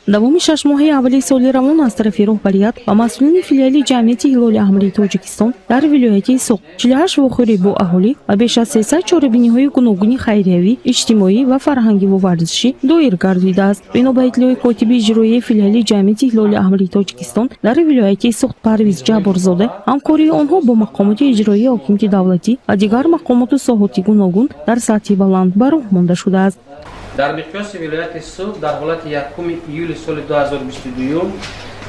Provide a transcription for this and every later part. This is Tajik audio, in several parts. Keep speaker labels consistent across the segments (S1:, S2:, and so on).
S1: Давоми 6 моҳаи аввали соли равон аз тарафи роҳбарият ва масъулини филиали ҷамъияти Ҳилоли Аҳмари Тоҷикистон дар вилояти Суғд 48 вохӯрӣ бо аҳолӣ ва беш аз 300 чорабиниҳои гуногуни хайриявӣ, иҷтимоӣ ва фарҳангиву варзишӣ доир гардидааст. Бино ба иттилои котиби иҷроияи филиали ҷамъияти Ҳилоли Аҳмари Тоҷикистон дар вилояти Суғд Парвиз Ҷабборзода, ҳамкории онҳо бо мақомоти иҷроияи ҳокимияти давлатӣ ва дигар мақомоту соҳоти гуногун дар сатҳи баланд ба роҳ монда шудааст.
S2: Дар миқёси вилояти Суғд дар ҳолати 1 июли соли 2022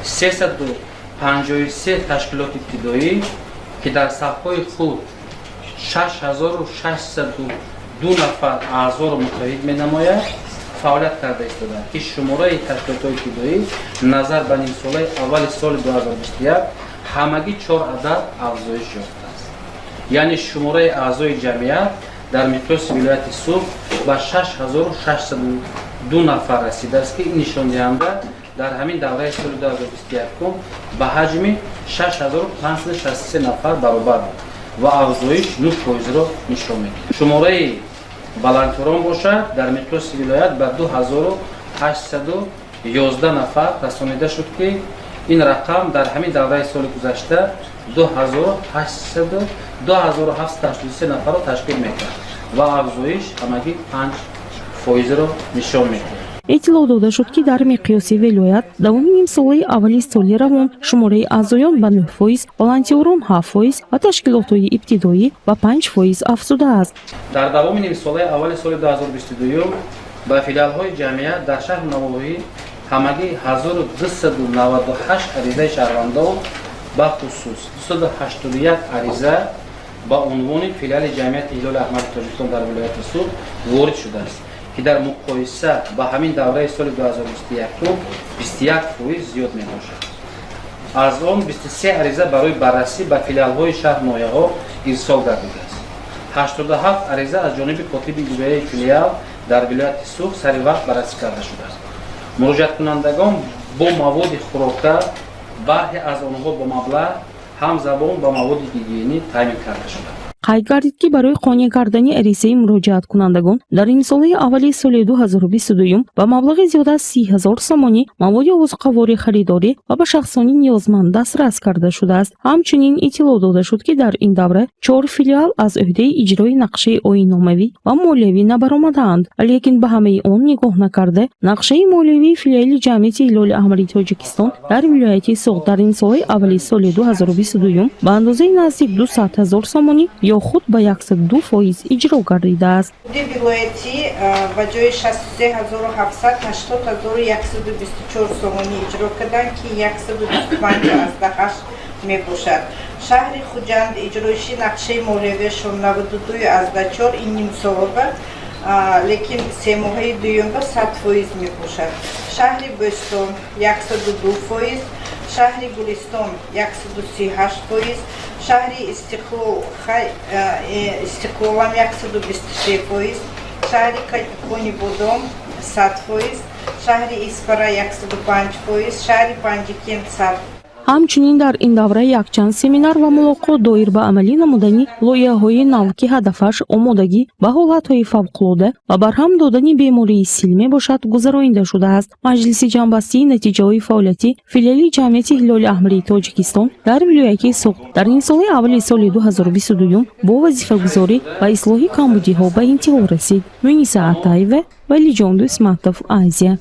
S2: 353 ташкилоти ибтидоӣ, ки дар сафҳои худ 6602 нафар аъзоро муттаҳид менамояд, фаъолият карда истодаанд, ки шумораи ташкилотҳои ибтидоӣ назар ба нимсолаи аввали соли 2021 ҳамагӣ чор адад афзоиш ёфтааст. Яъне шумораи аъзои ҷамъият дар миқёси вилояти Суғд ба 6602 нафар расидааст, ки ин нишондиҳанда дар ҳамин давраи соли 2021 ба ҳаҷми 6563 нафар баробар буд ва афзоиш 9 фоизро нишон медиҳад. Шумораи волонтёрон бошад, дар миқёси вилоят ба 2811 нафар расонида шуд, ки ин рақам дар ҳамин давраи соли гузашта 2783 нафарро ташкил мекард ва афзоиш ҳамагӣ 5 фоизро нишон медиҳад.
S1: Иттилоъ дода шуд, ки дар миқёси вилоят давоми нимсолаи аввали соли равон шумораи аъзоён ба 9%, волонтёрон 7% ва ташкилотҳои ибтидоӣ ба 5% афзудааст.
S2: Дар давоми нимсолаи аввали соли 2022 ба филиалҳои ҷамъият дар шаҳру навоҳӣ ҳамагӣ 1298 аризаи шаҳрвандон, бахусус 281 ариза ба унвони филиали ҷамъияти Ҳилоли Аҳмари Тоҷикистон дар вилояти Суғд ворид шудааст, ки дар муқоиса ба ҳамин давраи соли 2021 21% зиёд мебошад. Аз он 23 ариза барои баррасӣ ба филиалҳои шаҳр, ноҳияҳо ирсол гардидааст. 87 ариза аз ҷониби котиби иҷроияи филиал дар вилояти Суғд сари вақт баррасӣ карда шудааст. Муроҷиаткунандагон бо маводи хӯрока, бархе аз онҳо бо маблағ, ҳамзабон ба маводи гигиенӣ таъмин карда шуданд.
S1: Қайд гардид, ки барои қонеъ кардани аризаи муроҷиаткунандагон дар нимсолаи аввали соли 2022 ба маблағи зиёда аз 30 000 сомонӣ маводи озуқаворӣ харидорӣ ва ба шахсони ниёзманд дастрас карда шудааст. Ҳамчунин иттилоъ дода шуд, ки дар ин давра чор филиал аз ӯҳдаи иҷрои нақшаи оинномавӣ ва молиявӣ набаромадаанд. Лекин ба ҳамаи он нигоҳ накарда, нақшаи молиявии филиали ҷамъияти Ҳилоли Аҳмари Тоҷикистон дар вилояти Суғд дар нимсолаи аввали соли 2022 ба андозаи наздик 200 000 сомонӣ ё худ ба 102% иҷро гардидааст.
S3: Худи вилоятӣ ба ҷои 63 700 80 124 сомонӣ иҷро карданд, ки 125,8 мебошад. Шаҳри Хуҷанд иҷроиши нақшаи молиявиашон 92,4, ин нимсолаба, лекин семоҳаи дуюмба 100% мебошад. Шаҳри Бӯстон 102%, шаҳри Гулистон 138%, шаҳри Истиқлол, Истиқлолам 123%, шаҳри Конибодом 100%, шаҳри Исфара 105%, шаҳри Панҷикент 100.
S1: Ҳамчунин дар ин давра якчанд семинар ва мулоқот доир ба амалӣ намудани лоиҳаҳои нав, ки ҳадафаш омодагӣ ба ҳолатҳои фавқулода ва барҳам додани бемории сил мебошад, гузаронида шудааст. Маҷлиси ҷамъбастии натиҷаҳои фаъолияти филиали ҷамъияти Ҳилоли Аҳмарии Тоҷикистон дар вилояти Суғд дар нимсолаи аввали соли 2022 бо вазифагузорӣ ва ислоҳи камбудиҳо ба интиҳо расид. Муниса Атаева, Валиҷон Дусматов, Азия.